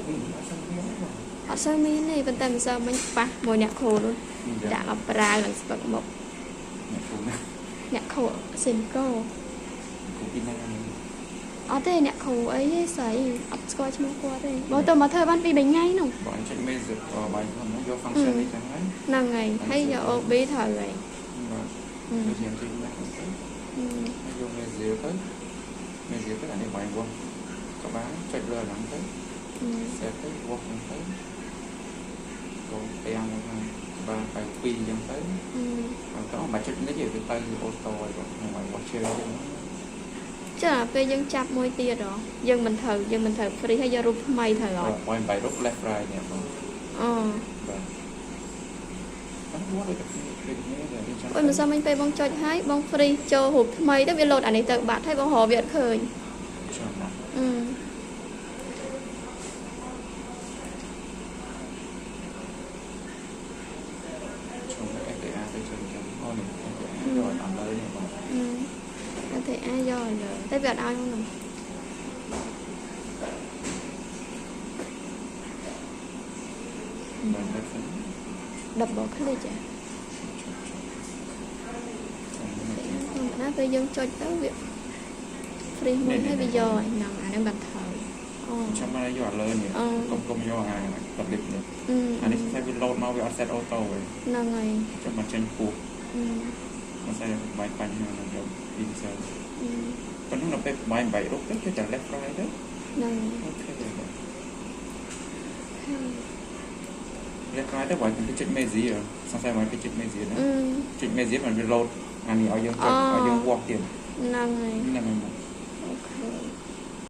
អត់សូវមានទេបង អត់សូវមានទេប៉ុន្តែមិនសូវមិញប៉ះមួយអ្នកគ្រូនោះដាក់មកប្រាវនឹងស្ពឹកមុខ អ្នកគ្រូណា អ្នកគ្រូសិនកោ គ្រូពីណានេះ អត់ទេអ្នកគ្រូអីទេស្រីអត់ស្គាល់ឈ្មោះគាត់ទេបើទៅមកធ្វើបានពី3ថ្ងៃនោះ បងចុច measure បាយហ្នឹងយក function នេះចឹងហើយ ហ្នឹងហើយហើយយក OB ត្រូវហើយ បាទដូចជាចុចនេះទៅហើយយក measure ទៅ measure ទៅអានេះបាយវាស់ក៏បានចុចលើហ្នឹងទៅ set ទៅវាស់ហ្នឹងទៅកូនទាំងហ្នឹងក្បាល82អញ្ចឹងទៅហើយទៅមកចុចនេះវាទៅ auto ហើយបងខ្ញុំឲ្យវាស់ជើងចឹង ចាពេលយើងចាប់មួយទៀតហ៎យើងមិនត្រូវយើងមិនត្រូវ free ហើយយករូបថ្មីត្រូវអត់ បាយបាយរូប left right នេះបង អូ បាទអត់វាស់ដូចគ្នាដូចគ្នាតែវាចាំ អូយមិនសមមិញពេលបងចុចហើយបង free ចូលរូបថ្មីទៅវាលោតអានេះទៅបាត់ហើយបងរកវាអត់ឃើញ ចាំណា អឺ ចូល FTA ទៅចឹងចឹងអូនេះ FTA យកអត់លើនេះបង អឺ FTA យកឲ្យលើតែវាអត់ឲ្យហ្នឹង បាទតែសិន double click ចាណាពេលយើងចុចទៅវា free មួយហើយវាយកឲ្យហ្នឹងអាហ្នឹងបានត្រូវអូ ចាំមកយកអាលើនេះកុំកុំយកអាតលិបនេះអានេះតែវា load មកវាអត់ set auto ទេ ហ្នឹងហើយ ចាំមកចេញពោះមកតែបាយបញ្ហានឹងយកពីផ្សេងប៉ុន្តែដល់ពេលបាយបាយរូបទៅជួយតែ left right ទៅ ហ្នឹង OK បាទ left right ទៅបាយទៅចុច measure សង្ស័យបាយទៅចុច measure ណាចុច measure มันវា load អានេះឲ្យយើងចុចឲ្យយើងវាស់ទៀត ហ្នឹងហើយ ហ្នឹងហើយ OK